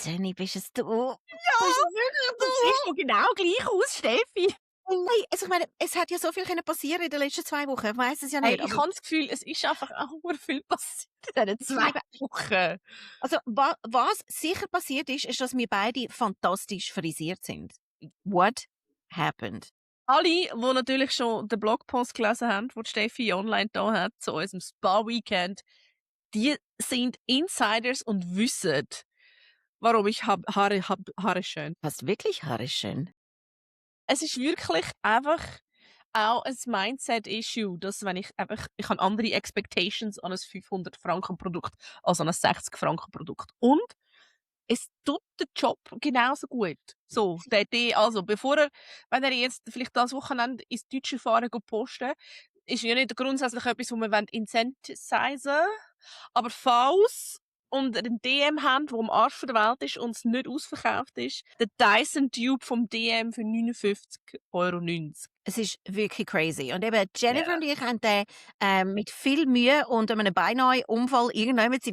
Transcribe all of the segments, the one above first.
Jenny, bist es du? Bist Ja, es wirklich du siehst doch genau gleich aus, Steffi. Oh nein, also ich meine, es hat ja so viel können passieren in den letzten 2 Wochen. Ich weiss es ja Hey, nicht, ich aber habe das Gefühl, es ist einfach auch verdammt viel passiert in diesen ich 2 liebe Wochen. also was sicher passiert ist, dass wir beide fantastisch frisiert sind. What happened? Alle, die natürlich schon den Blogpost gelesen haben, den Steffi online da hat, zu unserem Spa-Weekend, die sind Insiders und wissen, warum ich Haare schön. Was wirklich haarschön. Es ist wirklich einfach auch ein Mindset-Issue, dass wenn ich habe andere Expectations an ein 500-Franken-Produkt als an ein 60-Franken-Produkt. Und es tut den Job genauso gut. So, der Idee, also wenn er jetzt vielleicht das Wochenende ins Deutsche fahren go posten, ist ja nicht grundsätzlich etwas, wo wir incentivizen, aber falls und einen DM haben, der am Arsch der Welt ist und es nicht ausverkauft ist, der Dyson Tube vom DM für 59,90 €. Es ist wirklich crazy. Und eben Jennifer Ja. und ich haben den mit viel Mühe und einem beinahe Unfall irgendjemand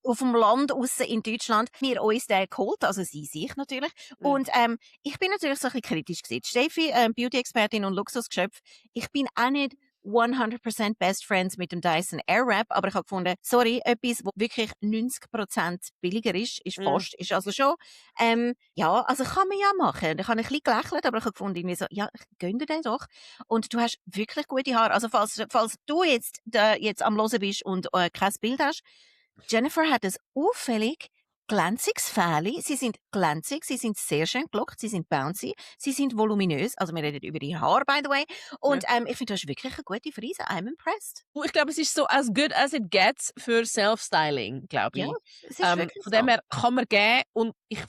auf dem Land aussen in Deutschland wir uns den geholt, also sie sich natürlich. Und ich bin natürlich so ein bisschen kritisch gewesen. Steffi, Beauty-Expertin und Luxusgeschöpf, ich bin auch nicht 100% Best Friends mit dem Dyson Airwrap, aber ich habe gefunden, sorry, etwas, was wirklich 90% billiger ist fast, ist also schon, ja, also kann man ja machen. Ich habe ein bisschen gelächelt, aber ich habe gefunden, irgendwie so, ja, gönn dir den doch. Und du hast wirklich gute Haare. Also falls du jetzt am Hören bist und kein Bild hast, Jennifer hat ein auffällig glänziges Fähli. Sie sind glänzig, sie sind sehr schön gelockt, sie sind bouncy, sie sind voluminös. Also wir reden über die Haare, by the way. Und ich finde, du hast wirklich eine gute Frise. I'm impressed. Ich glaube, es ist so as good as it gets für Self-Styling, glaube Ja, ich. es ist wirklich Von so. dem her kann man geben und ich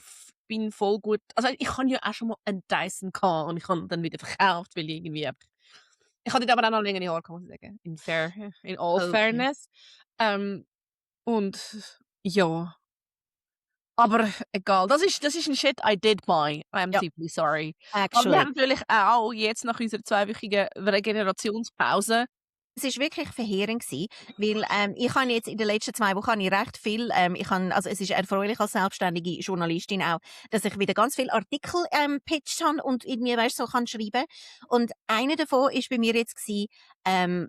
bin voll gut. Also ich habe ja auch schon mal einen Dyson gehabt und ich habe ihn dann wieder verkauft, weil ich irgendwie ich hatte aber auch noch längere Haare, kann man sagen. In all Okay. fairness. Und ja. Aber egal. Das ist ein Shit I did buy. I'm Ja, deeply sorry. Aber wir actually. haben natürlich auch jetzt nach unserer 2-wöchigen Regenerationspause Es war wirklich verheerend gewesen, weil ich habe jetzt in den letzten 2 Wochen habe ich recht viel, also es ist erfreulich als selbstständige Journalistin auch, dass ich wieder ganz viele Artikel pitcht habe und irgendwie, weißt, so kann schreiben. Und einer davon ist bei mir jetzt gewesen,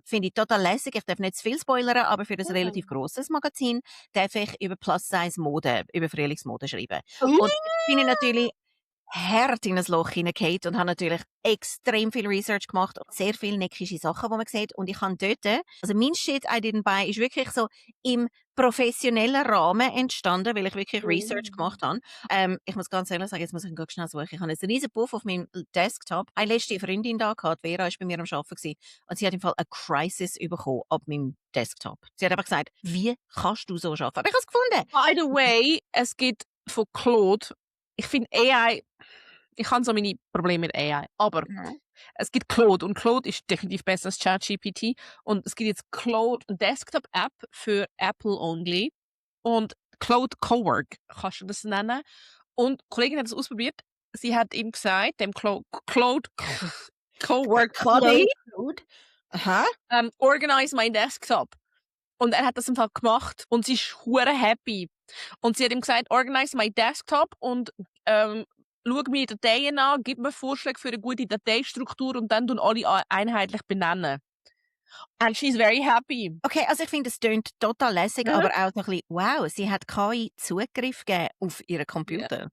finde ich total lässig, ich darf nicht zu viel spoilern, aber für ein relativ grosses Magazin darf ich über Plus-Size-Mode, über Frühlingsmode schreiben. Und jetzt bin ich natürlich hart in ein Loch hineingefallen und habe natürlich extrem viel Research gemacht und sehr viele neckische Sachen, die man sieht. Und ich habe dort, also mein Shit I didn't buy ist wirklich so im professionellen Rahmen entstanden, weil ich wirklich Research gemacht habe. Ich muss ganz ehrlich sagen, jetzt muss ich ihn ganz schnell suchen. Ich habe einen riesen Puff auf meinem Desktop. Eine letzte Freundin da gehabt, Vera, war bei mir am Arbeiten gewesen, und sie hat im Fall eine Crisis bekommen ab meinem Desktop. Sie hat einfach gesagt, wie kannst du so arbeiten? Aber ich habe es gefunden. by the way, es gibt von Claude, ich finde AI, ich habe so meine Probleme mit AI, aber es gibt Claude und Claude ist definitiv besser als ChatGPT und es gibt jetzt Claude Desktop-App für Apple only und Claude Cowork, kannst du das nennen? Und die Kollegin hat es ausprobiert, sie hat ihm gesagt, dem Claude Cowork Buddy, Aha. organize my desktop. Und er hat das im Fall gemacht und sie ist hure happy. Und sie hat ihm gesagt, organize my desktop und schau mir Dateien an, gib mir Vorschläge für eine gute Dateistruktur und dann tun alle einheitlich benennen. And she's very happy. Okay, also ich finde, es tönt total lässig, aber auch so ein bisschen, wow, sie hat KI Zugriff gegeben auf ihren Computer.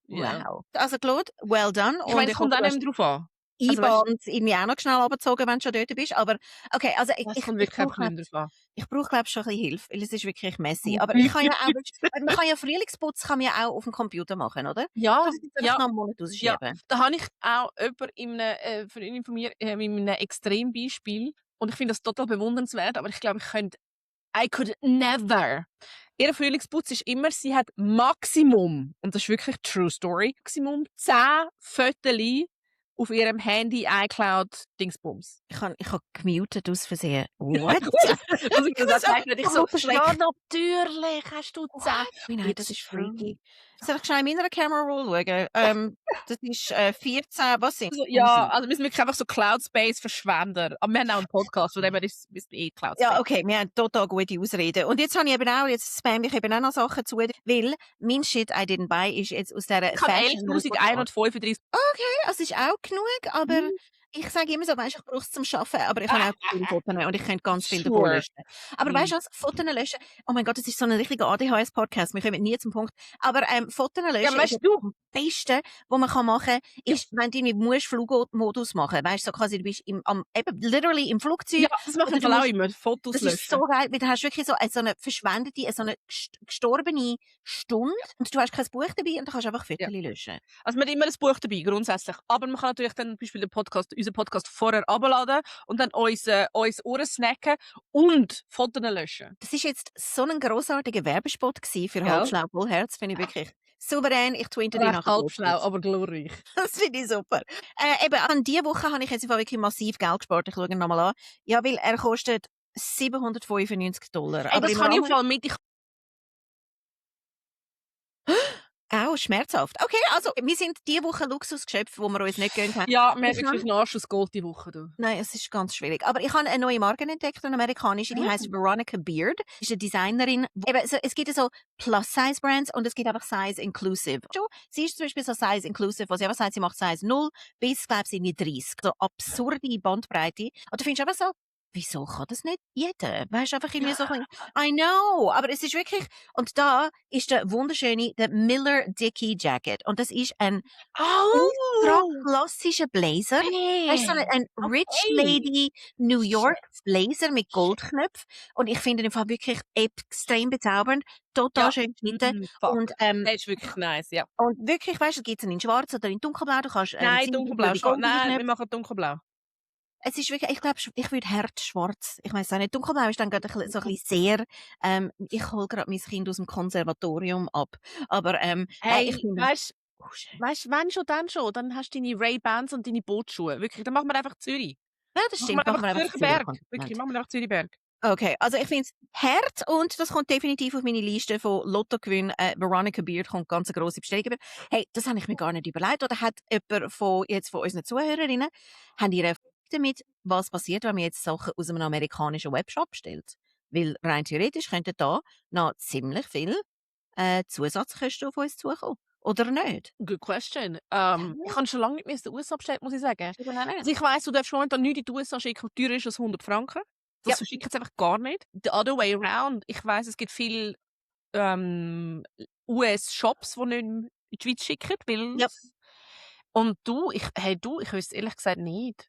Ja. Wow. Also Claude, well done. Ich meine, es kommt auch hoffe, nicht mehr drauf an. du Also, hast weißt IBAN irgendwie auch noch schnell runtergezogen, wenn du schon dort bist. Aber okay, also es kommt wirklich einfach nicht mehr drauf an. ich brauche glaube schon ein bisschen Hilfe, weil es ist wirklich messy. Aber ich kann ja auch, man kann ja Frühlingsputz kann man ja auch auf dem Computer machen, oder? Ja, Das ist einfach noch einen Monat rausschieben. Da habe ich auch jemanden von mir in einem Extrembeispiel und ich finde das total bewundernswert, aber ich glaube, I could never. Ihr Frühlingsputz ist immer, sie hat Maximum, und das ist wirklich True Story, Maximum 10 Fotos auf ihrem Handy iCloud-Dingsbums. Ich habe gemutet aus Versehen. What? Also ich das Das sagt nicht, ich so, ist ja, natürlich hast du 10. Nein, das ist freaky. Soll ich schnell in meiner Camera Roll schauen? Das ist 14, was sind Also, ja, also wir sind wirklich einfach so Cloud-Space-Verschwender. Aber wir haben auch einen Podcast, von dem her ist es Cloud-Space. Ja, okay, wir haben total gute Ausreden. Und jetzt habe ich eben auch, jetzt spam ich eben auch noch Sachen zu, weil mein Shit I didn't buy ist jetzt aus dieser Ich habe Fashion- 11.135. Es ist auch genug, aber Mhm. ich sage immer so, weisst, ich brauche es zum Arbeiten, aber ich habe auch viele Fotos und ich könnte ganz viel davon Sure. löschen. Aber weisst du was? Fotos löschen, oh mein Gott, das ist so ein richtiger ADHS-Podcast, wir kommen nie zum Punkt. Aber Fotos löschen Ja, ist weißt du, das Beste, was man machen kann, ist, wenn du nicht musst Flugmodus machen. Weisst du, so quasi, du bist eben literally im Flugzeug. ja, das machen Oder du wir auch musst- immer, Fotos Das löschen. ist so geil, weil du hast wirklich so eine verschwendete, so eine gestorbene Stunde und du hast kein Buch dabei und du kannst einfach Fotos löschen. Also man hat immer ein Buch dabei, grundsätzlich. Aber man kann natürlich dann zum Beispiel unseren Podcast vorher abladen und dann uns Ohren snacken und Fotos löschen. Das ist jetzt so ein grossartiger Werbespot gewesen für Gell? Halbschlau Vollherz, finde ich wirklich souverän. Ich tweete die nachher. halbschlau, aber glorreich. Das finde ich super. Eben, an dieser Woche habe ich jetzt einfach wirklich massiv Geld gespart. Ich schaue ihn nochmal an. Ja, weil er kostet $795. Ey, das im kann ich im Rahmen- Fall mit. Auch schmerzhaft. Okay, also wir sind diese Woche Luxusgeschöpfe, wo wir uns nicht gönnt haben. Ja, wir haben Ich wirklich einen Arsch aus Gold die Woche. Du. Nein, es ist ganz schwierig. Aber ich habe eine neue Marke entdeckt, eine amerikanische, die heißt Veronica Beard. Ist eine Designerin. Eben, so, es gibt ja so Plus-Size-Brands und es gibt einfach Size-Inclusive. Sie ist zum Beispiel so Size-Inclusive, wo sie einfach sagt, sie macht Size 0 bis, glaube ich, 30. So absurde Bandbreite. Und du findest einfach so, wieso kann das nicht jeder? Weißt du, einfach irgendwie so ein bisschen, I know, aber es ist wirklich, und da ist der wunderschöne, der Miller Dickey Jacket. Und das ist ein ultra klassischer Blazer. Weißt du, so ein Rich Lady New York Blazer mit Goldknöpfen. Und ich finde ihn im Fall wirklich extrem bezaubernd. Total Ja. schön geschnitten. Fuck. Und, Der ist wirklich nice, ja. und wirklich, weißt du, gibt es in schwarz oder in dunkelblau. Du kannst, Nein, ziemlich dunkelblau. über die Gold Nein, reinknöpfen. wir machen dunkelblau. Es ist wirklich, ich glaube, ich würde schwarz. Ich weiss auch nicht. Dunkelblau ist dann gerade so ein bisschen sehr, ich hole gerade mein Kind aus dem Konservatorium ab. Aber, Hey, ich finde, weißt oh, schön. du, wenn schon, dann schon. Dann hast du deine Ray-Bans und deine Bootschuhe. Wirklich, dann machen wir einfach Zürich. Ja, das stimmt. Machen wir einfach Zürcher Zürichberg. Kontinent. Wirklich, machen wir einfach Zürichberg. Okay, also ich finde es hart und das kommt definitiv auf meine Liste von Lottogewinn. Veronica Beard kommt ganz eine grosse Bestellung über. Hey, das habe ich mir gar nicht überlegt. Oder hat jemand von unseren Zuhörerinnen, haben ihr Erfahrung damit, was passiert, wenn man jetzt Sachen aus einem amerikanischen Webshop bestellt? Weil rein theoretisch könnten da noch ziemlich viel Zusatzkosten auf uns zukommen. Oder nicht? Good question. Ich habe schon lange nicht mehr aus den USA bestellt, muss ich sagen. Also ich weiss, du darfst momentan nichts in die USA schicken, was teurer ist als 100 Franken. Das verschicken sie einfach gar nicht. The other way around. Ich weiss, es gibt viele US-Shops, die nicht in die Schweiz schicken, weil... Ja. Und ich wüsste ehrlich gesagt nicht.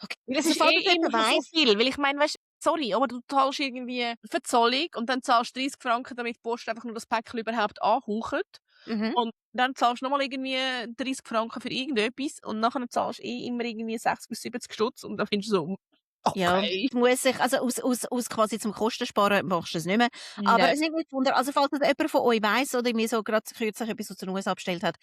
Okay. Weil es Das ist ist immer schon so viel. Weil ich meine, weißt, sorry, aber du zahlst irgendwie Verzollung und dann zahlst du 30 Franken, damit die Post einfach nur das Päckchen überhaupt anhaucht. Mhm. Und dann zahlst du nochmal irgendwie 30 Franken für irgendetwas und nachher zahlst du immer irgendwie 60 bis 70 Stutz und dann findest du so, okay. Ja, muss ich, also aus quasi zum Kostensparen machst du es nicht mehr. Aber es ist nicht Wunder, also falls das jemand von euch weiss oder mir so gerade kürzlich etwas aus den USA bestellt hat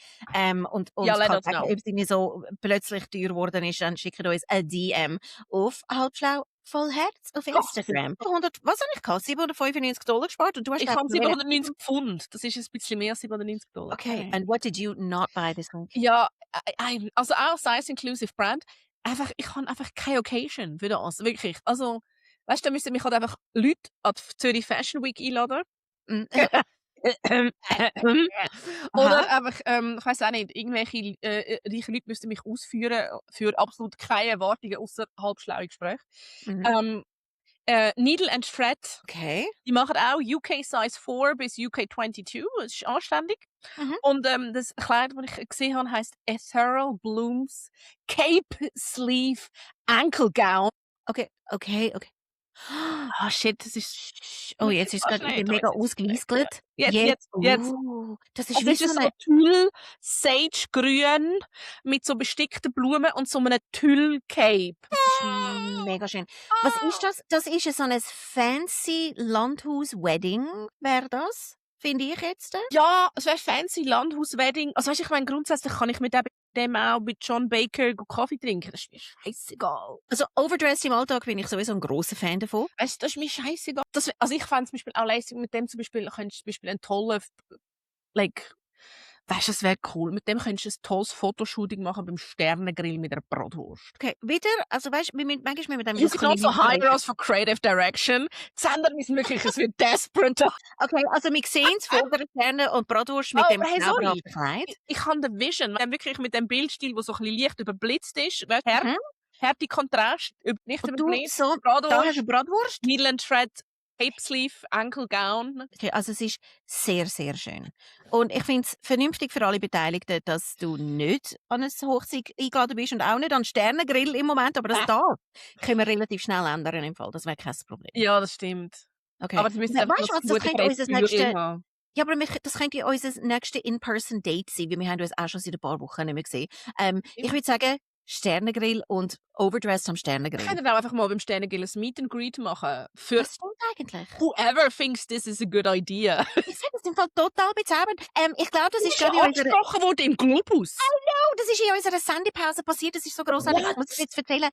und Ja, let kann us sagen, know. ob es irgendwie so plötzlich teuer geworden ist, dann schickt uns ein DM auf halbschlau voll Herz auf Instagram. 100, was habe ich gehabt? $795 gespart und du hast Ich habe 790 Pfund. Das ist ein bisschen mehr als 790 $. Okay, and what did you not buy this week? Ja, also auch Size Inclusive Brand. Ich habe einfach keine Occasion für das, wirklich. Also, weißt du, da müssen mich halt einfach Leute an die Zürich Fashion Week einladen. Oder einfach, ich weiss auch nicht, irgendwelche reiche Leute müssten mich ausführen für absolut keine Erwartungen außer halbschlaue Gespräche. Needle and Thread, Okay. die machen auch UK Size 4 bis UK 22, das ist anständig. Mhm. Und das Kleid, das ich gesehen habe, heisst Ethereal Blooms Cape Sleeve Ankle Gown. Okay. Ah, shit, das ist... Oh, jetzt ist es gerade mega ausgewieskelt. Jetzt. Das ist Es wie ist so so eine... Tüll, Sage-Grün mit so bestickten Blumen und so einem Tüll-Cape. Das ist mega schön. Was ist das? Das ist so ein fancy Landhaus-Wedding, wäre das? Finde ich jetzt. Ja, es wäre fancy Landhaus-Wedding. Also weißt, ich meine, grundsätzlich kann ich mit dem auch mit John Baker Kaffee trinken. Das ist mir scheißegal. Also overdressed im Alltag bin ich sowieso ein grosser Fan davon. Weißt du, das ist mir scheißegal. Also ich fände zum Beispiel auch lässig, mit dem zum Beispiel, könntest du zum Beispiel einen tollen, like, Weißt du, das wäre cool. Mit dem könntest du ein tolles Fotoshooting machen beim Sternengrill mit einer Bratwurst. Okay, wieder, also weißt du, manchmal müssen wir dann You wieder can also koordinieren. hire us for creative direction. Die Sender müssen wirklich, es wird desperate. Okay, also wir sehen es vor der Sterne und Bratwurst mit Oh, dem hey, sorry. zauberhaften Kleid. Ich habe den Vision, wenn wirklich mit dem Bildstil, der so ein bisschen leicht überblitzt ist, weißt, Härte Kontrast, nicht Und du überblitzt, so, da hast du Bratwurst, Bratwurst. Needle and Thread, Cape Sleeve, Ankle Gown. Okay, also es ist sehr, sehr schön. Und ich finde es vernünftig für alle Beteiligten, dass du nicht an eine Hochzeit eingeladen bist und auch nicht an einen Sternengrill im Moment, aber das da können wir relativ schnell ändern im Fall. Das wäre kein Problem. Ja, das stimmt. Okay. Aber das müssen Weißt du was, das könnte unser nächste... haben. Ja, aber das könnte unser nächstes In-Person-Date sein, weil wir haben uns auch schon seit ein paar Wochen nicht mehr gesehen. Ich würde sagen, Sternengrill und Overdressed am Wir Sternengrill. können auch einfach mal beim Sternengrill ein Meet and Greet machen. Für Das stimmt eigentlich. whoever thinks this is a good idea. Ich sage das im Fall total bezaubernd. Ich glaube, das ist schon gerade in unserer... angesprochen worden im Globus. Oh, das ist in unserer Sendepause passiert. Das ist so grossartig. Ich muss es jetzt erzählen.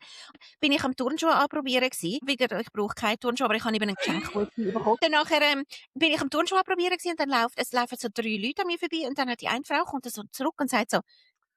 Bin ich am Turnschuh anprobieren gewesen. Wieder, ich brauche keine Turnschuhe, aber ich habe eben einen Geschenkcode bekommen. Dann nachher bin ich am Turnschuh anprobieren gewesen und dann laufen so 3 Leute an mir vorbei und dann hat die eine Frau kommt so zurück und sagt so,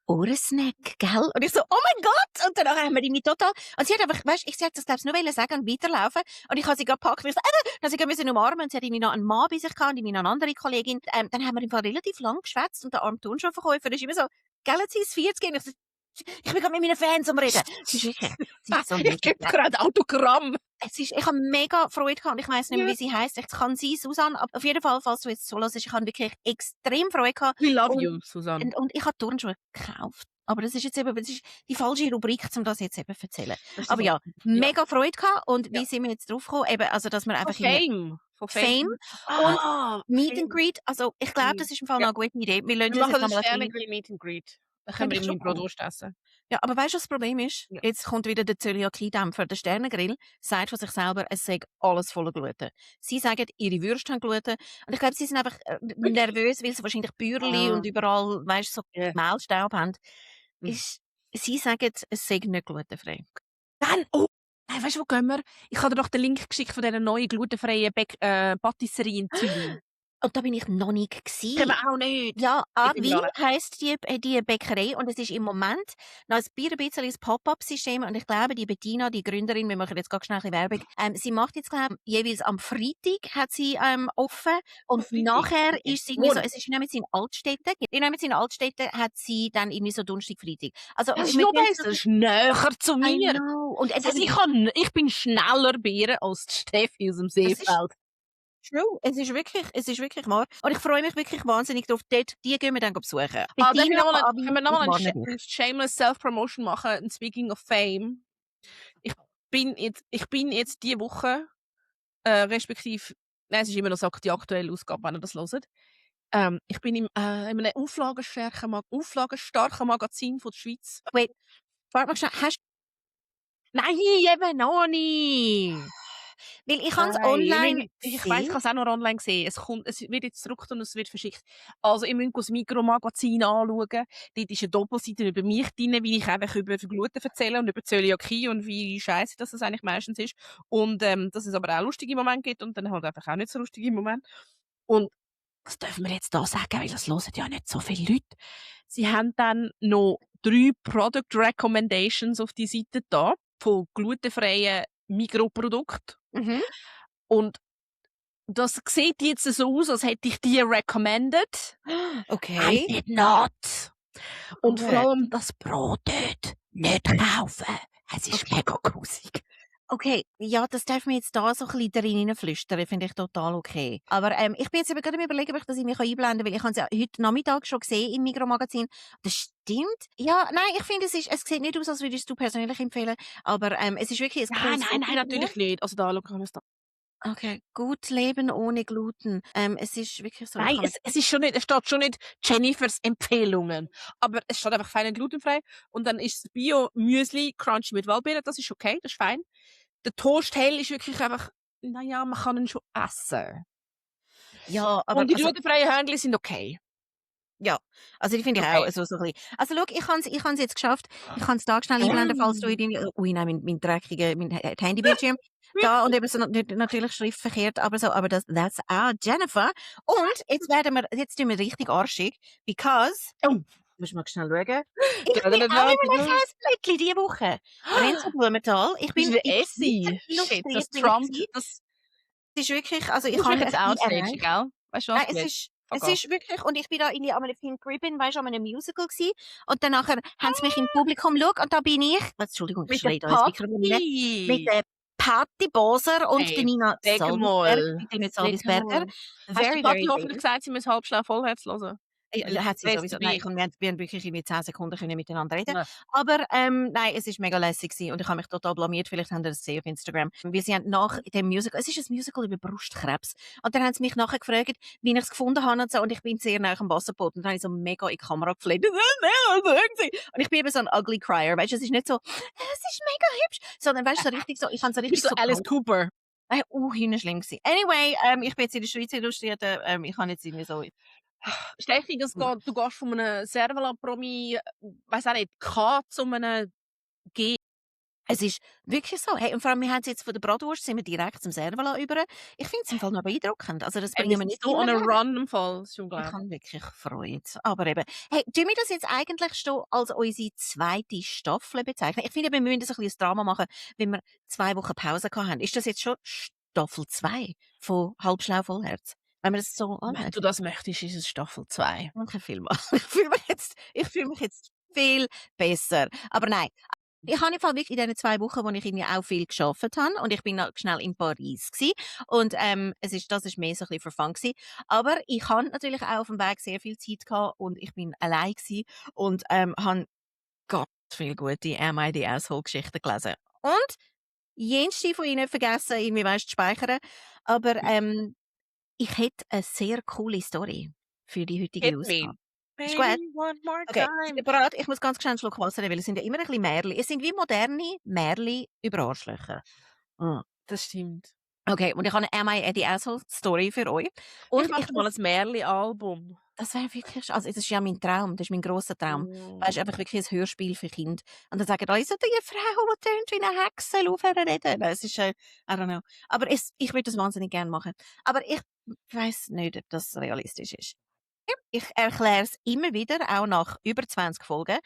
Ohrensnack, gell? Und ich so, oh mein Gott! Und danach haben wir die total... Und sie hat einfach, weißt, sie hat das, glaube ich, nur wollen sagen und weiterlaufen. Und ich habe sie gerade gepackt und ich so, dann sie müssen umarmen. Und sie hat irgendwie noch einen Mann bei sich gehabt und irgendwie noch eine andere Kollegin. Dann haben wir im Fall relativ lang geschwätzt und der arme Turnschuhverkäufer ist immer so, gell, sie ist 40 und ich so, ich bin gerade mit meinen Fans am Reden. Sie ist wirklich, sie ist so Ich gebe gerade Autogramm. ich habe mega Freude gehabt und ich weiss nicht mehr, wie sie heisst. Ich kann sie, Susanne, aber auf jeden Fall, falls du jetzt so hörst, ich habe wirklich extrem Freude gehabt. We love you, Susanne. Und ich habe Turnschuhe gekauft. Aber das ist jetzt eben, das ist die falsche Rubrik, um das jetzt eben zu erzählen. Aber ja, mega Freude gehabt. Und wie sind wir jetzt drauf gekommen? Eben, also, dass wir einfach Fame. Und Meet and Greet. Also, ich glaube, das ist im Fall noch eine gute Idee. Wir machen das Sternengrill Meet and Greet. Dann können wir immer Bratwurst essen. Ja, aber weißt du, was das Problem ist? Ja. Jetzt kommt wieder der Zöliakie-Dämpfer. Der Sternengrill sagt von sich selber, es sei alles voller Gluten. Sie sagen, ihre Würste haben Gluten. Und ich glaube, sie sind einfach nervös, weil sie wahrscheinlich Bürli und überall, weißt du, so Mehlstaub haben. Sie sagen, es sei nicht glutenfrei. Dann, nein, weißt du, wo gehen wir? Ich habe dir doch den Link geschickt von dieser neuen glutenfreien Patisserie in Zürich. Und da bin ich noch nicht gewesen. Können wir auch nicht. Ja, Avi heisst die Bäckerei und es ist im Moment noch ein bisschen ein Pop-up-System und ich glaube, die Bettina, die Gründerin, wir machen jetzt ganz schnell ein bisschen Werbung, sie macht jetzt, glaube ich, jeweils am Freitag hat sie offen und nachher ist sie irgendwie so, es ist nämlich in Altstädten, hat sie dann irgendwie so Donnerstag, Freitag. Also, das ist noch besser, das ist näher zu mir. Und also ich bin schneller Beeren als die Steffi aus dem Seefeld. True. Es ist wirklich wahr. Und ich freue mich wirklich wahnsinnig drauf. Die gehen wir dann besuchen. Können wir nochmal eine shameless Self-Promotion machen? And speaking of fame. Ich bin jetzt diese Woche, respektive, nein, es ist immer noch die aktuelle Ausgabe, wenn ihr das hört. Ich bin in einem auflagenstarken Magazin von der Schweiz. Wait, warte mal schnell. Nein, eben noch nicht. Weil ich habe es online ich weiss, ich habe es auch noch online gesehen. Es wird jetzt zurück und es wird verschickt. Also, ich müsst das Mikromagazin anschauen. Dort ist eine Doppelseite über mich drin, wie ich einfach über Gluten erzähle und über Zöliakie und wie scheiße das eigentlich meistens ist. Und dass es aber auch lustige Momente gibt und dann halt einfach auch nicht so lustige Momente. Und das dürfen wir jetzt da sagen, weil das hören ja nicht so viele Leute. Sie haben dann noch 3 Product Recommendations auf die Seite da von glutenfreien Mikroprodukten. Und das sieht jetzt so aus, als hätte ich die recommended. Okay. I did not. Und vor allem das Brot dort nicht kaufen. Es ist mega grusig. Okay, ja, das darf mir jetzt da so ein bisschen drin flüstern, finde ich total okay. Aber ich bin jetzt eben gerade überlegen, ob ich das in mich einblenden kann, weil ich habe es ja heute Nachmittag schon gesehen im Mikromagazin. Das stimmt. Ja, nein, ich finde, es sieht nicht aus, als würdest du persönlich empfehlen, aber es ist wirklich ein Nein, natürlich nicht. Also da, schau mal da. Okay, gut leben ohne Gluten. Es ist wirklich so. Nein, es ist schon nicht, es steht schon nicht Jennifers Empfehlungen. Aber es steht einfach fein und glutenfrei. Und dann ist das Bio-Müsli Crunchy mit Waldbeeren, das ist okay, das ist fein. Der Toast hell ist wirklich einfach, naja, man kann ihn schon essen. Ja, aber und die glutenfreien Hörnchen sind okay. Ja, also die finde ich auch Okay. so ein bisschen. Also schau, ich habe es jetzt geschafft. Ich kann es da schnell einblenden, falls du in deine ui nein, mein dreckiger mein Handybildschirm da und eben so natürlich schriftverkehrt, aber so, aber that's our Jennifer. Und jetzt tun wir richtig arschig, because Oh. musst mal schnell schauen. Ich Ja, bin dann auch warte, in einem Käseblättchen diese Woche. Renzo Blumenthal. Ich Bist bin du der in der Essi? Schweizer Shit, Luftreise das bin ich trumpt, gewesen. das Es ist wirklich, also du ich musst mich habe jetzt ein bisschen outstagen, erreicht. gell? Weißt du was, Nein, Bitch? Fuck es off. ist wirklich, und ich bin da irgendwie an einem Film Gribbin, weisst du, an einem Musical gsi und dann nachher haben sie mich im Publikum geschaut und da bin ich, Entschuldigung, ich Mit der schreie da ins Mikrofon rein, mit Patti! der Patti Boser und der Hey, Nina sag Salvisberger, mal, bitte nicht sag Salvisberger, mal. Hast du very, Patti very hoffentlich famous. gesagt, sie muss halb schnell Vollherz hören? Weil Ja, hat sie best to sowieso. Nein, be. wir haben wirklich irgendwie 10 Sekunden können miteinander reden. Ne. Aber, nein, es ist mega lässig gewesen und ich habe mich total blamiert. Vielleicht habt ihr das gesehen auf Instagram. Weil sie haben nach dem Musical, es ist ein Musical über Brustkrebs. Und dann haben sie mich nachher gefragt, wie ich es gefunden habe und so. Und ich bin sehr nah am Wasserboot und dann habe ich so mega in die Kamera gefleht. Und ich bin eben so ein Ugly Crier. Weißt du, es ist nicht so, es ist mega hübsch, sondern weißt du, so richtig so, ich habe so richtig Bist du so Alice Cooper? schlimm gewesen. Anyway, ich bin jetzt in der Schweiz Illustrierte, ich habe jetzt irgendwie so, Steffi, du gehst von einem Servala-Promi, weiss auch nicht, K zu einem G. es ist wirklich so. Hey, und vor allem, wir haben es jetzt von der Bratwurst sind wir direkt zum Servola über. Ich finde es im Fall noch beeindruckend. Also das Wir bringen wir sind nicht so on immer a her. run im Fall, das ist Ich unglaublich. habe wirklich Freude. Aber eben, hey, tun wir das jetzt eigentlich schon als unsere zweite Staffel bezeichnen? Ich finde, wir müssen so ein bisschen ein Drama machen, wenn wir 2 Wochen Pause gehabt haben. Ist das jetzt schon Staffel 2 von Halbschlau Vollherz? Wenn wir das so Wenn anschauen? du das möchtest, ist es Staffel 2. Danke vielmals. Ich fühle mich jetzt viel besser. Aber nein, ich habe im Fall wirklich in diesen 2 Wochen, wo ich irgendwie auch viel gearbeitet habe und ich bin noch schnell in Paris gsi und, das ist mehr so ein bisschen for fun gsi. Aber ich habe natürlich auch auf dem Weg sehr viel Zeit gehabt und ich bin allein gsi und, habe ganz viele gute «Am I the Asshole» Geschichten gelesen. Und jenste von ihnen vergessen, irgendwie, weisst, zu speichern. Aber, ich hätte eine sehr coole Story für die heutige Hit me. Ausgabe. Ist gut? Baby, one more Okay, seid ihr time. bereit? Ich muss ganz schnell einen Schluck Wasser nehmen, weil es sind ja immer ein bisschen Märchen. Es sind wie moderne Märchen über Arschlöcher. Das stimmt. Okay, und ich habe eine «Am I the Asshole» Story für euch. Ich Und mache mal ein Märli-Album. das wäre wirklich, also das ist ja mein Traum, das ist mein grosser Traum. Weisst, einfach wirklich ein Hörspiel für Kinder. Und dann sagen alle so: «Die Frau, die tönt wie eine Hexe, aufhören reden.» Nein, es ist, I don't know. Aber ich würde das wahnsinnig gerne machen. Aber ich weiss nicht, ob das realistisch ist. Ich erkläre es immer wieder, auch nach über 20 Folgen,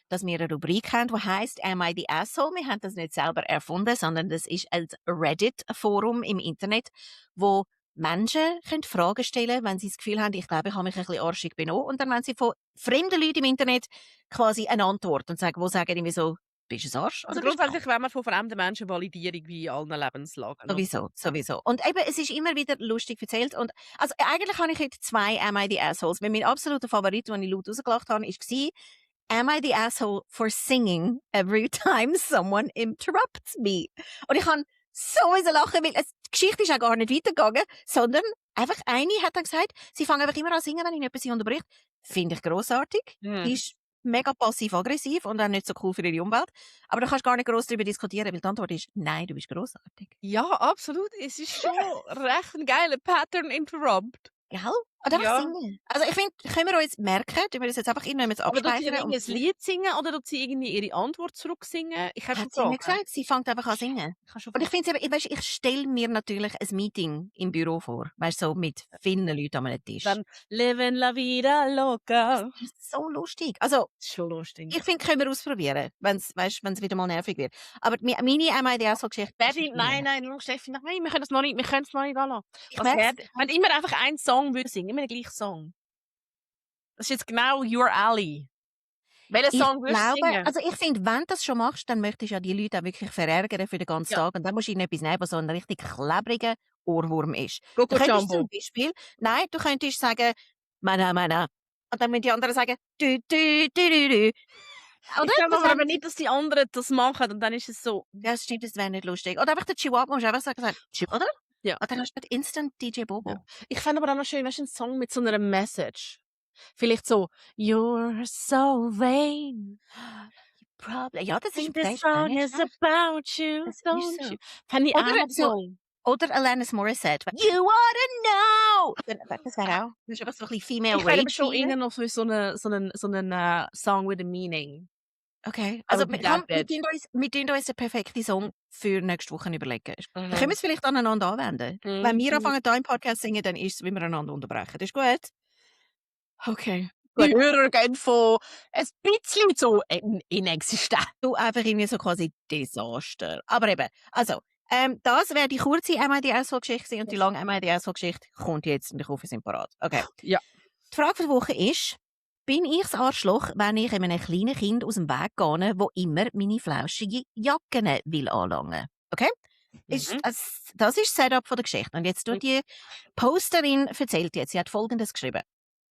dass wir eine Rubrik haben, die heisst «Am I the Asshole?». Wir haben das nicht selber erfunden, sondern das ist ein Reddit-Forum im Internet, wo Menschen können Fragen stellen, wenn sie das Gefühl haben, ich glaube, ich habe mich ein bisschen arschig benommen. Und dann wenn sie von fremden Leuten im Internet quasi eine Antwort und sagen, wo sagen irgendwie so, bist du ein Arsch? Also Oder bist du grundsätzlich wollen wir von fremden Menschen Validierung wie in allen Lebenslagen. sowieso, sowieso. Und eben, es ist immer wieder lustig erzählt. Und, also, eigentlich habe ich heute 2 «Am I the Assholes?». Weil mein absoluter Favorit, den ich laut rausgelacht habe, war «Am I the asshole for singing every time someone interrupts me?» Und ich habe so lachen, weil die Geschichte ist auch gar nicht weitergegangen, sondern einfach eine hat dann gesagt, sie fangen einfach immer an zu singen, wenn ihn jemand sie unterbricht. Finde ich grossartig. Die ist mega passiv-aggressiv und auch nicht so cool für ihre Umwelt. Aber da kannst du gar nicht gross darüber diskutieren, weil die Antwort ist, nein, du bist grossartig. Ja, absolut. Es ist schon recht ein geiler Pattern Interrupt. Gell? Oder einfach Ja. singen. Also ich finde, können wir uns merken, tun wir das jetzt einfach irgendwann Aber tut sie abspeichern. dann ein Lied singen oder tut sie irgendwie ihre Antwort zurücksingen? Ich habe schon Hat sie mir Fragen. gesagt, sie fängt einfach an zu singen. Ich habe schon Und ich Fragen. finde es eben, weisst, ich stelle mir natürlich ein Meeting im Büro vor. Weißt du, so mit vielen Leuten an einem Tisch. Dann «Living la vida loca». Das ist so lustig. Also, Das ist schon lustig. ich finde, können wir ausprobieren, wenn es wieder mal nervig wird. Aber meine «Am I the Asshole»-Geschichte. Baby, nein, Steffi, nein, wir können es noch nicht anlassen. Ich Was merk's. wäre, wenn immer einfach einen Song würde singen, immer den gleichen Song. Das ist jetzt genau your alley. Welchen Ich Song würdest du glaube, singen? also ich finde, wenn du das schon machst, dann möchtest du ja die Leute auch wirklich verärgern für den ganzen Ja. Tag. Und dann musst du ihnen etwas nehmen, was so ein richtig klebriger Ohrwurm ist. Coco Du könntest Jumbo. zum Beispiel, nein, du könntest sagen, «Mana, mana». Und dann müssen die anderen sagen, «Dü, dü, dü, dü, dü». Oder? Ich glaube Das aber wär- nicht, dass die anderen das machen und dann ist es so. Ja, das stimmt, das wäre nicht lustig. Oder einfach der Chihuahua, musst du einfach sagen, oder? Ja. Und dann hast du Instant DJ Bobo. Ja. Ich fände aber auch noch schön, weißt du, einen Song mit so einer Message. Vielleicht so «You're so vain». Ja, das ist Think this vielleicht song nicht is schlecht. about you, Das ist don't so. you? Fände ich Oder auch noch so- toll. Oder Alanis Morissette. You wanna know! Das wäre auch. Das ist einfach so ein bisschen Female Ich wäre aber Rage schon rein. eher noch für so einen Song with a meaning. Okay. I Also, would be that wir bitch. tun uns den perfekten Song für nächste Woche überlegen. Dann können wir Mhm. es vielleicht aneinander anwenden. Wenn wir Mhm. anfangen, hier im Podcast zu singen, dann ist es, wie wir einander unterbrechen. Das ist gut? Okay. Die Gut. Hörer gehen von ein bisschen zu inexistent. Du einfach irgendwie so quasi Desaster. Aber eben, also, das wäre die kurze MIDS-Geschichte und die lange MIDS-Geschichte kommt jetzt und ich hoffe, wir sind parat. Okay. Ja. Die Frage der Woche ist, bin ich das Arschloch, wenn ich einem kleinen Kind aus dem Weg gehe, wo immer meine flauschige Jacken will anlangen? Okay? Mhm. Das ist das Setup von der Geschichte. Und jetzt tut die Posterin erzählt jetzt, sie hat Folgendes geschrieben.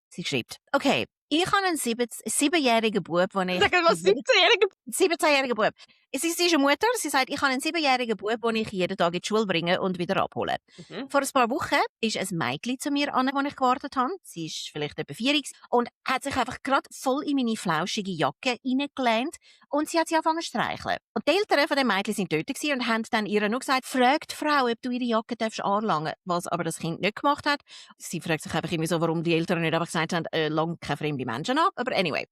Sie schreibt, okay, ich habe einen 7-jährigen Bub, den ich... Sag mal, 17-Jährige. 17-jähriger Bub. Sie ist eine Mutter, sie sagt, ich habe einen 7-jährigen Bub, den ich jeden Tag in die Schule bringe und wieder abhole. Mhm. Vor ein paar Wochen ist ein Mädchen zu mir an, wo ich gewartet habe. Sie ist vielleicht etwa 4 und hat sich einfach gerade voll in meine flauschige Jacke reingelehnt und sie hat sie angefangen zu streicheln. Und die Eltern von dem Mädchen sind dort gewesen und haben dann ihr nur gesagt, fragt die Frau, ob du ihre Jacke anlangen darfst, was aber das Kind nicht gemacht hat. Sie fragt sich einfach irgendwie so, warum die Eltern nicht einfach gesagt haben, lang keine fremde Menschen an. Aber anyway.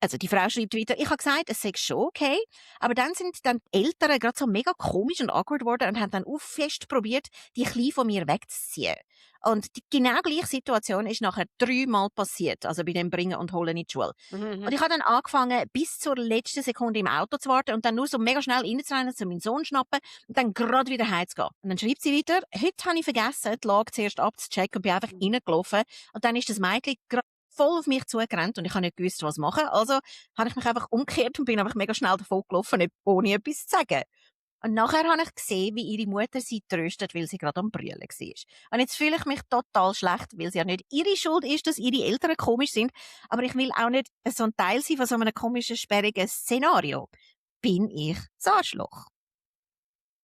Also die Frau schreibt weiter, ich habe gesagt, es sei schon okay, aber dann sind dann die Eltern gerade so mega komisch und awkward geworden und haben dann auch fest probiert, die Kleine von mir wegzuziehen. Und die genau gleiche Situation ist nachher 3-mal passiert, also bei dem Bringen und Holen in die Schule. Mhm. Und ich habe dann angefangen, bis zur letzten Sekunde im Auto zu warten und dann nur so mega schnell reinzurennen, zu meinen Sohn schnappen und dann gerade wieder heimzugehen. Und dann schreibt sie weiter, heute habe ich vergessen, die Lage zuerst abzuchecken und bin einfach reingelaufen. Und dann ist das Mädchen gerade voll auf mich zugerannt und ich habe nicht gewusst, was machen. Also habe ich mich einfach umgekehrt und bin einfach mega schnell davon gelaufen, ohne etwas zu sagen. Und nachher habe ich gesehen, wie ihre Mutter sie tröstet, weil sie gerade am Brüllen war. Und jetzt fühle ich mich total schlecht, weil es ja nicht ihre Schuld ist, dass ihre Eltern komisch sind, aber ich will auch nicht so ein Teil sein von so einem komischen, sperrigen Szenario. Bin ich das Arschloch?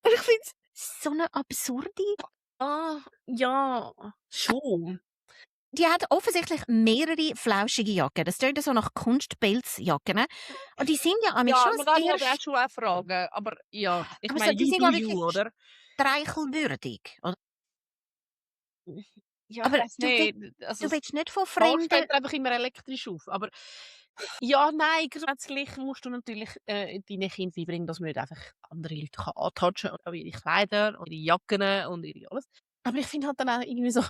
Und ich finde es so eine absurde... Ja, schon. Die hat offensichtlich mehrere flauschige Jacken. Das klingt so nach Kunstpelzjacken. Und die sind ja Ja, schon man darf sehr... halt auch schon auch fragen. Aber ja, ich Aber so, meine, die you sind do ja you, wirklich oder? streichelwürdig. Oder? Ja, Aber ich weiss du nicht. Also, Du willst nicht von das Ball Fremden... steht einfach immer elektrisch auf. Aber ja, nein, grundsätzlich musst du natürlich deinen Kindern beibringen, dass man nicht einfach andere Leute kann antatschen kann. Auch ihre Kleider und ihre Jacken und ihre alles. Aber ich finde halt dann auch irgendwie so...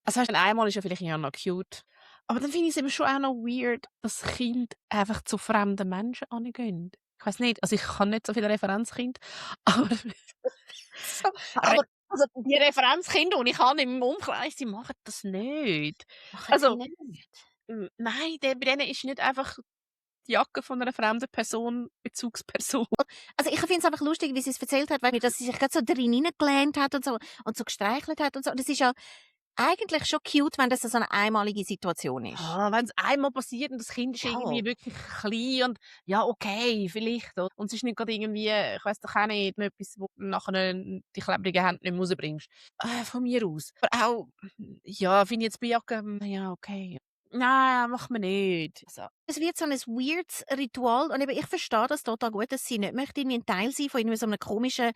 Also weißt du, einmal ist ja vielleicht ja noch cute. Aber dann finde ich es eben schon auch noch weird, dass Kinder einfach zu fremden Menschen angehen. Ich weiss nicht, also ich kann nicht so viele Referenzkinder, aber So, aber also die Referenzkinder, die ich habe im Umkreis, die machen das nicht. machen Also, sie nicht. nein, bei denen ist nicht einfach die Jacke von einer fremden Person Bezugsperson. Also ich finde es einfach lustig, wie sie es erzählt hat, weil dass sie sich gerade so drin hineingelehnt hat und so gestreichelt hat und so. Das ist ja eigentlich schon cute, wenn das so eine einmalige Situation ist. Ja, wenn es einmal passiert und das Kind ist Ja. irgendwie wirklich klein und ja, okay, vielleicht. Und es ist nicht gerade irgendwie, ich weiss doch auch nicht, etwas, wo du nachher die klebrigen Hände nicht mehr rausbringst. Von mir aus. Aber auch, ja, finde ich jetzt bei Jacken, ja, okay. Nein, macht man nicht. Also, Es wird so ein weirdes Ritual und eben, ich verstehe das total gut, dass sie nicht möchte irgendwie ein Teil sein von irgendwie so einem komischen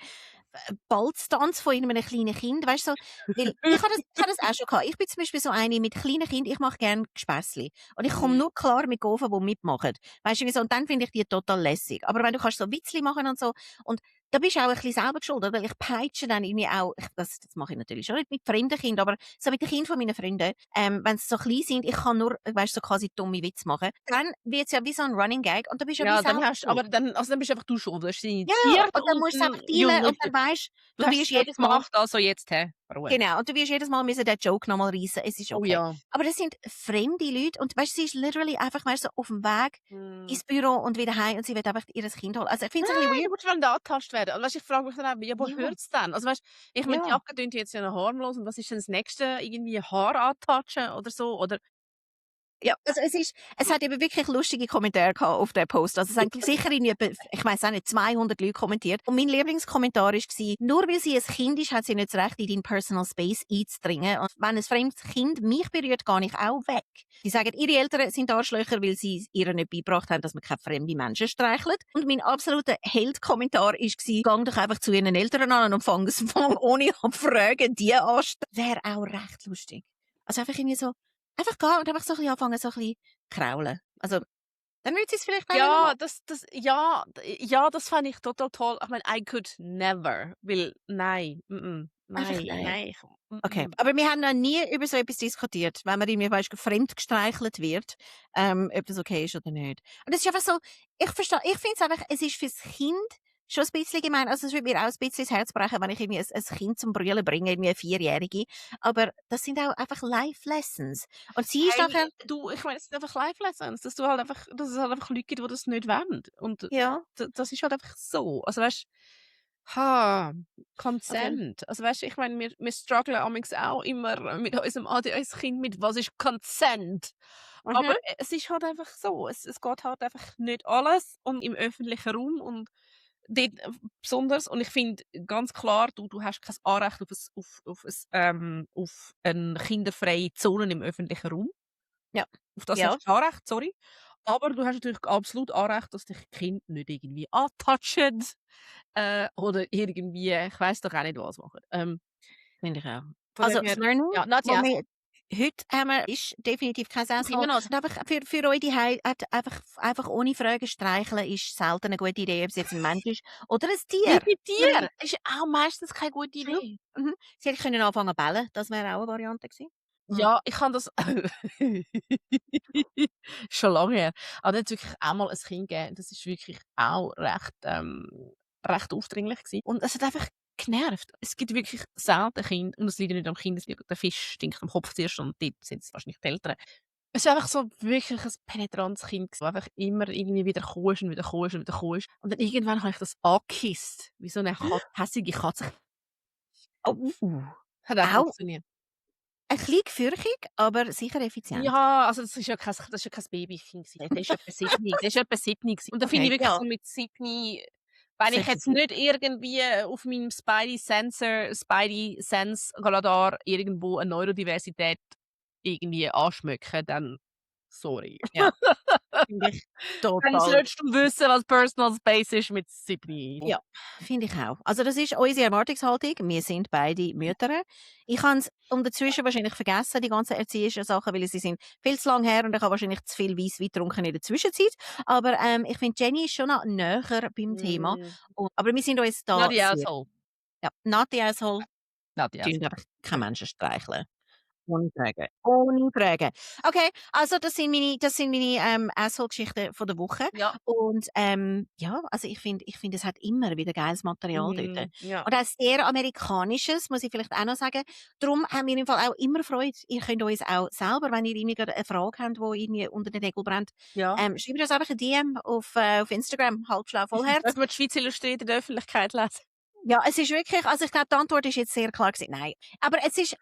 Balztanz von einem kleinen Kind, weißt du, so, weil ich habe das auch schon gehabt. Ich bin zum Beispiel so eine mit kleinen Kindern, ich mache gerne Gespässli und ich komme nur klar mit Gofen, die mitmachen, weißt du, wie so, und dann finde ich die total lässig. Aber wenn du kannst so Witzli machen und so, und da bist du auch ein bisschen selber geschuldet, weil ich peitsche dann irgendwie auch, das mache ich natürlich schon nicht mit fremden Kindern, aber so mit den Kindern von meinen Freunden, wenn sie so klein sind, ich kann nur, weißt du, so quasi dumme Witze machen, dann wird es ja wie so ein Running Gag und da bist du ja, wie dann selber hast aber dann, also dann bist einfach du schuld. Du hast sie ja, initiiert und dann musst du es einfach Junge, teilen und dann weisst du du hast wirst es jedes Mal... gemacht, also jetzt, Ruhe. Genau, und du wirst jedes Mal müssen den Joke nochmal reissen. Es ist Oh okay. ja. Aber das sind fremde Leute und weißt, sie ist literally einfach weißt, so auf dem Weg ins Büro und wieder heim und sie will einfach ihr Kind holen. Also ich finde es ein bisschen Nein, weird. du musst wollen angetastet werden. Und weißt, ich frage mich dann auch, ja, wo Ja. hört's denn? Also weißt, ich meine, die Ja. Jacke klingt jetzt ja noch harmlos und was ist denn das Nächste? Irgendwie Haar antatschen oder so? Oder Ja, also es hat eben wirklich lustige Kommentare gehabt auf den Post. Also es haben sicher irgendwie, ich weiss auch nicht, 200 Leute kommentiert. Und mein Lieblingskommentar war, nur weil sie ein Kind ist, hat sie nicht das Recht, in deinen Personal Space einzudringen. Und wenn ein fremdes Kind mich berührt, gehe ich auch weg. Die sagen, ihre Eltern sind Arschlöcher, weil sie ihr nicht beigebracht haben, dass man keine fremden Menschen streichelt. Und mein absoluter Held-Kommentar war, geh doch einfach zu ihren Eltern an und fang ohne abfragen, die anstellen. Wäre auch recht lustig. Also einfach irgendwie so, einfach gehen und einfach so ein bisschen anfangen, so ein bisschen kraulen. Also, dann würde sie es vielleicht auch nicht Ja, machen. ja, das fand ich total toll. Ich meine, I could never, weil nein, Einfach nein, nein. nein. Okay, aber wir haben noch nie über so etwas diskutiert, wenn man irgendwie, weisst, fremd gestreichelt wird, ob das okay ist oder nicht. Und es ist einfach so, ich finde es einfach, es ist fürs Kind schon ein bisschen gemein. Also es würde mir auch ein bisschen das Herz brechen, wenn ich irgendwie ein Kind zum Brüllen bringe, irgendwie eine Vierjährige. Aber das sind auch einfach Life-Lessons. Und sie ist Hey, nachher, du, ich meine, es sind einfach Life-Lessons, dass es halt einfach Leute gibt, die das nicht wollen. Und ja, das ist halt einfach so. Also weißt ha, okay. Consent. Also weißt ich meine, wir strugglen amigs auch immer mit unserem ADHS-Kind mit, was ist Consent? Aber Mhm. es ist halt einfach so. Es geht halt einfach nicht alles und im öffentlichen Raum und dort besonders. Und ich finde ganz klar, du hast kein Anrecht auf eine kinderfreie Zone im öffentlichen Raum. Ja. Auf das Ja. hast du Anrecht, sorry. Aber du hast natürlich absolut Anrecht, dass dich Kind nicht irgendwie antatschen oder irgendwie, ich weiss doch auch nicht was machen. Finde ich auch. Von Also dem das her, Learning, ja, not wo yes. wir heute haben wir, ist definitiv kein Immer Asshole. noch. Und einfach für euch daheim, einfach ohne Fragen streicheln ist selten eine gute Idee, ob es jetzt ein Mensch ist oder ein Tier. Liebe Weil- Tiere ist auch meistens keine gute True. Idee. Mhm. Sie hätte können anfangen zu bellen, das wäre auch eine Variante gewesen. Mhm. Ja, ich kann das schon lange her. Aber da hat's wirklich auch mal ein Kind gegeben, das ist wirklich auch recht aufdringlich gewesen. Und es hat einfach genervt. Es gibt wirklich selten Kinder, und es liegt ja nicht am Kind, es liegt der Fisch stinkt am Kopf zuerst und dort sind's wahrscheinlich die Eltern. Es ist einfach so wirklich ein penetrantes Kind gewesen, das einfach immer irgendwie wieder gekommen ist und wieder gekommen ist und wieder gekommen ist. Und dann irgendwann habe ich das angekißt, wie so eine hässige Katze. Oh, Hat auch auch funktioniert. ein bisschen gefürchtig, aber sicher effizient. Ja, also das ist ja kein Babykind gewesen. Der ist etwa 7. Der ist etwa 7 gewesen. Und da finde ich Okay, wirklich ja. so mit 7, wenn ich Sollte jetzt nicht irgendwie auf meinem Spidey-Sense-Radar irgendwo eine Neurodiversität irgendwie anschmecke, dann sorry. ja, finde ich Dann total. solltest du wissen, was Personal Space ist mit 7. Ja, finde ich auch. Also das ist unsere Erwartungshaltung. Wir sind beide Mütter. Ich habe es dazwischen wahrscheinlich vergessen, die ganzen erzieherischen Sachen, weil sie sind viel zu lang her und ich habe wahrscheinlich zu viel Weisswein getrunken in der Zwischenzeit. Aber ich finde, Jenny ist schon noch näher beim Thema. Aber wir sind uns da Not the sehr... asshole. Ja, not the asshole. Not the Tun asshole. einfach keine Menschen streicheln. Ohne Fragen. Ohne Fragen. Okay, also das sind meine Asshole-Geschichten von der Woche. Ja. Und ja, also ich finde, es hat immer wieder geiles Material dort. Ja. Und auch sehr amerikanisches, muss ich vielleicht auch noch sagen. Darum haben wir im Fall auch immer Freude. Ihr könnt uns auch selber, wenn ihr irgendwie gerade eine Frage habt, die irgendwie unter den Nägeln brennt, Ja. schreibt uns einfach ein DM auf Instagram, halbschlau Vollherz. Darf man die Schweiz Illustriert in der Öffentlichkeit lesen? Ja, es ist wirklich, also ich glaube, die Antwort ist jetzt sehr klar gewesen. Nein. Aber es ist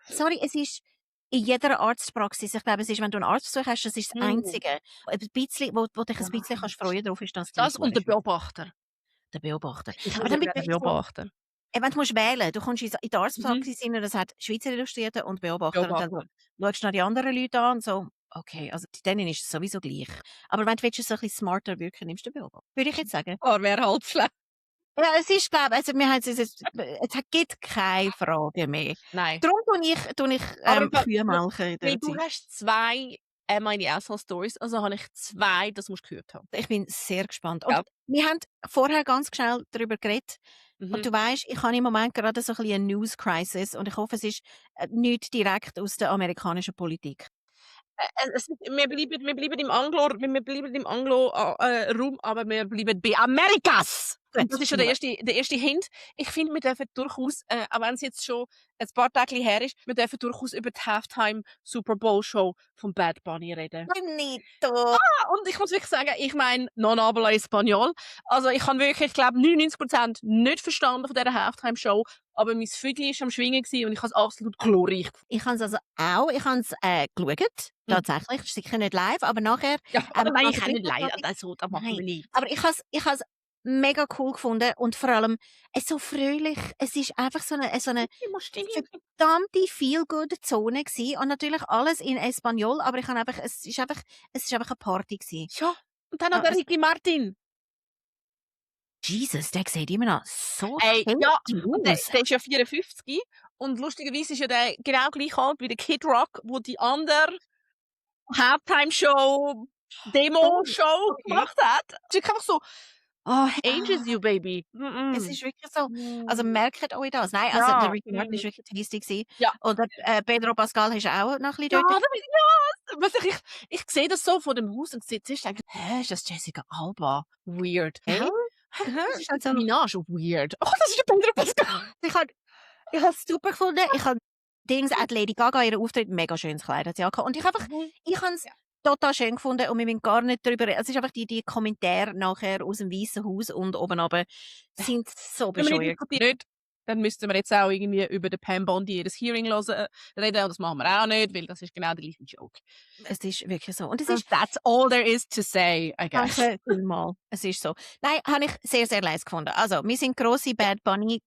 in jeder Arztpraxis, ich glaube, es ist, wenn du einen Arztbesuch hast, das ist das Einzige. Ein bisschen, wo dich ein bisschen kannst freuen drauf, ist das. Das und der Beobachter. Der Beobachter. Ich Aber habe dann den wirklich so, Beobachter. wenn du musst wählen, du kommst in die Arztpraxis rein und das hat Schweizer Illustrierte und Beobachter und dann schaust du noch die anderen Leute an und so, okay, also denen ist es sowieso gleich. Aber wenn du willst, so ein bisschen smarter wirken, nimmst du den Beobachter. Würde ich jetzt sagen. Oh, wäre halb schlecht. Ja, es ist, glaube ich, also wir haben es gibt keine Frage mehr. Nein. Darum tue ich Aber Kühe melken in Weil der du Zeit. hast 2 meine Asshole-Stories, also habe ich 2, das musst du gehört haben. Ich bin sehr gespannt. Und Ja. wir haben vorher ganz schnell darüber geredet. Mhm. Und du weißt, ich habe im Moment gerade so ein bisschen eine News-Crisis und ich hoffe, es ist nicht direkt aus der amerikanischen Politik. Wir bleiben im Anglo-Raum, aber wir bleiben bei Amerikas. Und das ist schon der erste Hint. Ich finde, wir dürfen durchaus, auch wenn es jetzt schon ein paar Tage her ist, wir dürfen durchaus über die Halftime Super Bowl Show von Bad Bunny reden. Bonito. Und ich muss wirklich sagen, ich meine, non habla español. Also ich habe wirklich, ich glaube, 99% nicht verstanden von dieser Halftime Show. aber mein Vögel war am Schwingen gewesen und ich habe es absolut glorreich gefunden. Ich habe es also auch, ich habe es geschaut, Mhm. tatsächlich, ist sicher nicht live, aber nachher, Ja, aber nein, nach ich der kann nicht dritten leiden, Folge, also das machen nein, wir nicht. aber ich has mega cool gefunden und vor allem, es so fröhlich, es ist einfach so eine Ich muss still. verdammte Feel-Good-Zone gsi und natürlich alles in Espanol, aber ich habe einfach es ist einfach 'ne Party gsi. Ja, und dann noch der Es Ricky Martin. Jesus, der sieht immer noch so Ey, fit ja, und der aus. ist ja 54 und lustigerweise ist ja der genau gleich alt wie der Kid Rock, wo die andere Halftime-Show, Oh, Demo-Show okay. gemacht hat. Es ist wirklich einfach so, ages Ah, you, baby. es Mm-mm. ist wirklich so. Also, merkt euch das. Nein, also, der Ja, Ricky Martin ist wirklich tasty gsi ja. und der, Pedro Pascal ist auch noch 'n bisschen Ja, dort. ja, was ich sehe das so vor dem Haus und sehe zuerst denke: „Hä, ist das Jessica Alba? Weird. Gell? Hey, hä, Gell? das ist Also, Nicki Minaj? Weird. Oh, das ist der Pedro Pascal.“ ich habe es super gefunden. Ich habe Dings auch die Lady Gaga, ihren Auftritt, mega schönes Kleid hat sie angehabt. Und Mhm. ich habe es Ja. total schön gefunden und wir müssen gar nicht drüber reden. Es ist einfach die Kommentare nachher aus dem Weißen Haus und oben runter sind so Wenn wir nicht bescheuert. diskutieren nicht, dann müssten wir jetzt auch irgendwie über den Pam Bondi ihres Hearing reden und das machen wir auch nicht, weil das ist genau der gleiche Joke. Es ist wirklich so. Und es And ist that's all there is to say, I guess. danke vielmals. Es ist so. Nein, habe ich sehr, sehr leise gefunden. Also, wir sind grosse Bad Bunny.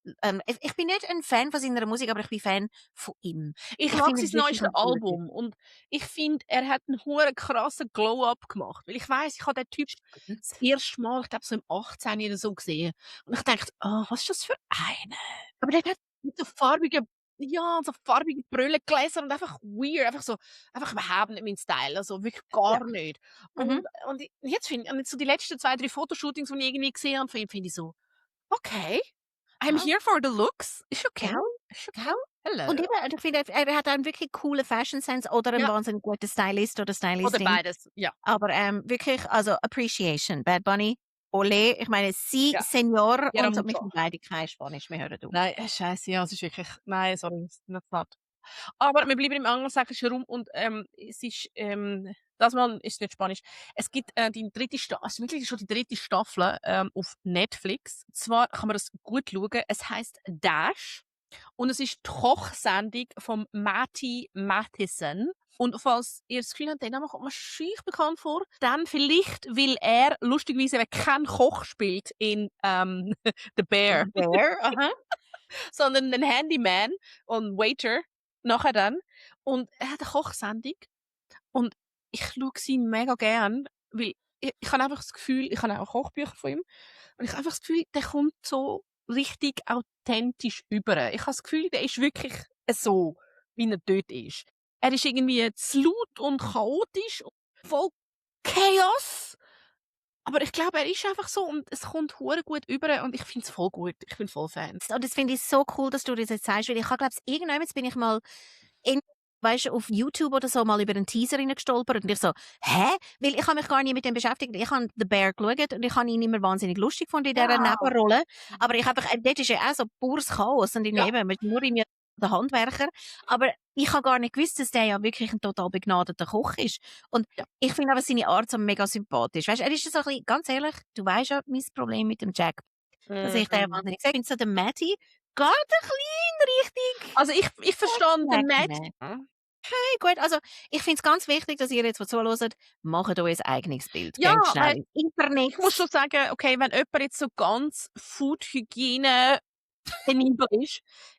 Ich bin nicht ein Fan von seiner Musik, aber ich bin Fan von ihm. Ich Ich mag finde sein ihn wirklich neuestes ein cooler Typ. Album und ich finde, er hat einen huere krassen Glow-up gemacht, weil ich weiss, ich habe den Typ das erste Mal, ich glaube so im 18 oder so gesehen und ich dachte: «Oh, was ist das für einer?» Aber der hat Mit so farbigen Brillengläsern und einfach weird, einfach überhaupt nicht mein Style, also wirklich ja. gar nicht. Mhm. Und jetzt so die letzten 2, 3 Fotoshootings, die ich irgendwie gesehen habe von ihm, finde ich so: «Okay, I'm Ja, here for the looks. Ist okay, gell? ist okay. Gell? Und Hello.» eben, und ich finde, er hat einen wirklich coolen Fashion Sense oder einen Ja, wahnsinnig guten Stylist oder oder Stylistin. beides, ja. Aber wirklich, also Appreciation. Bad Bunny, Olé. Ich meine, si, Ja, Senor quiero und so. Wir mucho. können beide kein Spanisch, wir hören auf. Nein, Scheiße, ja, es ist wirklich nein, sorry, that's not. Aber wir bleiben im angelsächsischen Raum und, es ist, das Mal ist nicht Spanisch. Es gibt, die 3. also mittlerweile schon die 3. Staffel, auf Netflix. Zwar kann man das gut schauen. Es heisst «Dash» und es ist die Kochsendung vom Matti Matheson. Und falls ihr das Gefühl habt, der Name kommt mir schüch bekannt vor, dann vielleicht, weil er lustigerweise eben kein Koch spielt in, «The Bear», Bear, aha. sondern 'nen Handyman und Waiter nachher dann. Und er hat 'ne Kochsendung und ich schaue sie mega gern, weil ich habe einfach das Gefühl ich habe auch Kochbücher von ihm und ich habe einfach das Gefühl, der kommt so richtig authentisch über. Ich habe das Gefühl, der ist wirklich so, wie er dort ist. Er ist irgendwie zu laut und chaotisch und voll Chaos, aber ich glaube, er ist einfach so und es kommt hure gut über und ich finde es voll gut. Ich bin voll Fan. Und das finde ich so cool, dass du das jetzt sagst, weil ich habe, glaube ich, irgendwann bin ich mal in, weißt du, auf YouTube oder so mal über einen Teaser gestolpert und ich so, hä? Weil ich habe mich gar nicht mit dem beschäftigt. Ich habe «The Bear» geschaut und ich habe ihn immer wahnsinnig lustig gefunden in dieser Ja. Nebenrolle. Aber ich habe, dort ist ja auch so pures Chaos und Ja. eben, nur irgendwie der Handwerker. Aber ich habe gar nicht gewusst, dass der ja wirklich ein total begnadeter Koch ist. Und Ja. ich finde aber seine Art so mega sympathisch. Weißt du, er ist so ein bisschen, ganz ehrlich, du weißt ja, mein Problem mit dem Jack, dass ich den wahnsinnig sehe. Ich finde so, der Matty geht ein bisschen richtig. Also ich verstand den Jack, Match. Hey, gut, also ich finde es ganz wichtig, dass ihr jetzt, die zuhört, macht euch ein eigenes Bild. Ja, Geht schnell weil ins Internet. ich muss schon sagen, okay, wenn jemand jetzt so ganz Food-Hygiene penibel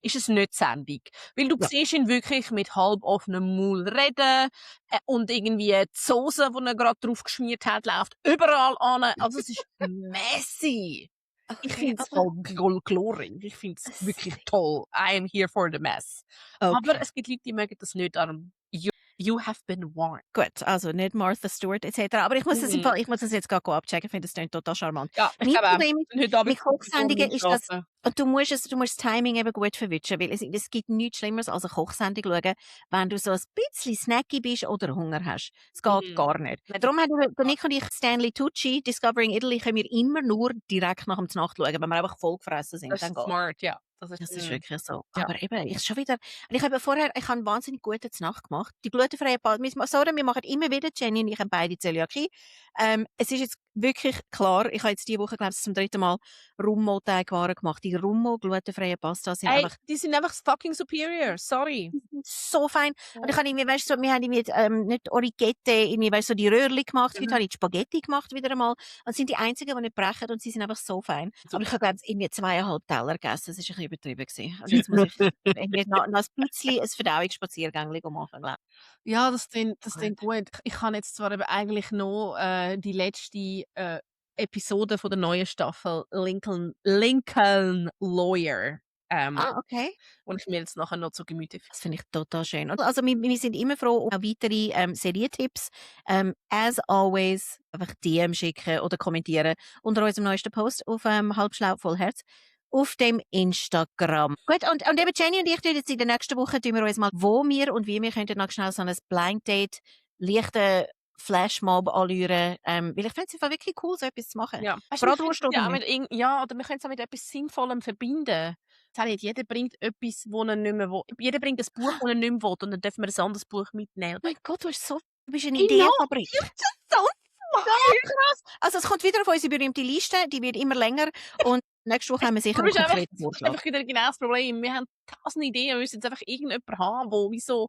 ist es nicht Sendung. Weil du Ja. siehst ihn wirklich mit halb offenem Maul reden, und irgendwie die Soße, die er gerade drauf geschmiert hat, läuft überall an. Also es ist messy. Ich Okay, finde es aber voll glorreich. Ich finde es wirklich toll. I am here for the mess. Aber okay. es gibt Leute, die mögen das nicht, darum you have been warned. Gut, also nicht Martha Stewart etc. Aber ich muss das Mhm. ich muss das jetzt gerade abchecken. Ich finde, das klingt total charmant. Ja, ich Mein glaube auch. Problem Und heute Abend mit Kochsendungen ist, dass schlafen. und du musst das Timing eben gut verwischen, weil es gibt nichts Schlimmeres als eine Kochsendung schauen, wenn du so ein bisschen snacky bist oder Hunger hast. Es geht Mhm. gar nicht. Nein, Darum haben der Nick und ich Stanley Tucci, Discovering Italy, können wir immer nur direkt nach dem Znacht schauen, wenn wir einfach voll gefressen sind. Das Dann ist geht's. smart, ja. Das ist wirklich so. Ja. Aber eben, ich schon wieder, und ich habe vorher, ich habe einen wahnsinnig guten Znacht gemacht. Die glutenfreie sorry, wir machen immer wieder, Jenny und ich haben beide Zöliakie. Es ist jetzt wirklich klar, ich habe jetzt diese Woche, glaube ich, zum 3. Mal Rummo-Teigwaren gemacht. Die Rummo-glutenfreien Pasta sind Ey, einfach die sind einfach fucking superior. Sorry. so fein. Und ich Ja. habe irgendwie, weißt du, so, wir haben irgendwie, nicht Origette, irgendwie, weißt du, so die Röhrli gemacht. Heute Mhm. habe ich Spaghetti gemacht wieder einmal. Und sind die einzigen, die nicht brechen und sie sind einfach so fein. Aber ich habe, glaube ich, irgendwie 2,5 Teller gegessen. Das war ein bisschen übertrieben gewesen. Und jetzt muss ich irgendwie noch ein bisschen ein Verdauungsspaziergängchen machen, glaube Ja, das klingt ich. gut. Ich kann jetzt zwar eben eigentlich noch die letzte Episode von der neuen Staffel Lincoln Lawyer, Ah, okay. und ich mir jetzt nachher noch zu Gemüte führe. Das finde ich total schön. Also wir sind immer froh um auch weitere Serientipps. As always, einfach DM schicken oder kommentieren unter unserem neuesten Post auf Halbschlau Vollherz auf dem Instagram. Gut, und eben Jenny und ich tun jetzt in der nächsten Woche tun wir uns mal, wo wir und wie wir könnten noch schnell so ein Blind Date, leichten Flashmob anrühren, weil ich finde es einfach wirklich cool, so etwas zu machen. Ja. Weißt du, wir Bratwurst können's ja oder auch nicht? mit ja, oder wir können es auch mit etwas Sinnvollem verbinden. Sag nicht, jeder bringt etwas, wo er nicht mehr will. Jeder bringt ein Buch, das er nicht mehr will, und dann dürfen wir ein anderes Buch mitnehmen. Mein Gott, du bist eine Genau, Ideenfabrik. ich das sonst machen. Also es kommt wieder auf unsere berühmte Liste, die wird immer länger und nächste Woche haben wir sicher Das einen ist einfach, konkreten das ist Vorschlag. einfach wieder genau das Problem. Wir haben tausend Ideen, wir müssen jetzt einfach irgendjemanden haben, der wie so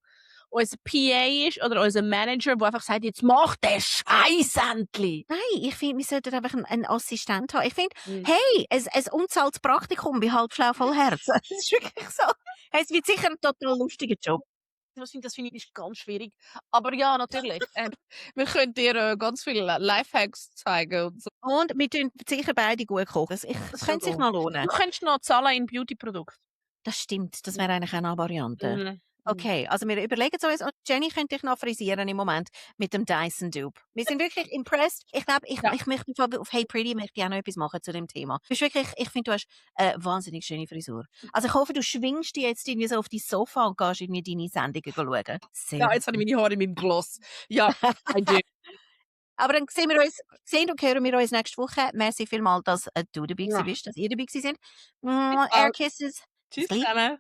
unser PA ist oder unser Manager, der einfach sagt, jetzt mach den Scheiß endlich. Nein, ich finde, wir sollten einfach einen Assistent haben. Ich finde, Mhm. hey, ein unzahltes Praktikum bei Halbschlau voll Herz. Das ist wirklich so. Hey, es wird sicher ein total lustiger Job. Das finde ich ist ganz schwierig. Aber ja, natürlich. Wir können dir ganz viele Lifehacks zeigen und so. Und wir tun sicher beide gut kochen. Das könnte sich noch lohnen. Du könntest noch zahlen in Beauty-Produkten. Das stimmt, das wäre eigentlich auch eine Variante. Mhm. Okay, also wir überlegen es uns und Jenny könnte dich noch frisieren im Moment mit dem Dyson Dupe. Wir sind wirklich impressed. Ich glaube, Ja. ich möchte auf Hey Pretty möchte ich auch noch etwas machen zu dem Thema. Du bist wirklich, ich finde, du hast eine wahnsinnig schöne Frisur. Also ich hoffe, du schwingst dich jetzt irgendwie so auf dein Sofa und gehst irgendwie deine Sendungen schauen. Sehr Ja, jetzt habe ich meine Haare in meinem Gloss. Ja, I do. Aber dann sehen und hören wir uns nächste Woche. Merci vielmals, dass du dabei Ja. bist, dass ihr dabei gewesen seid. Bis Air bald. Kisses. Tschüss Sleep. zusammen.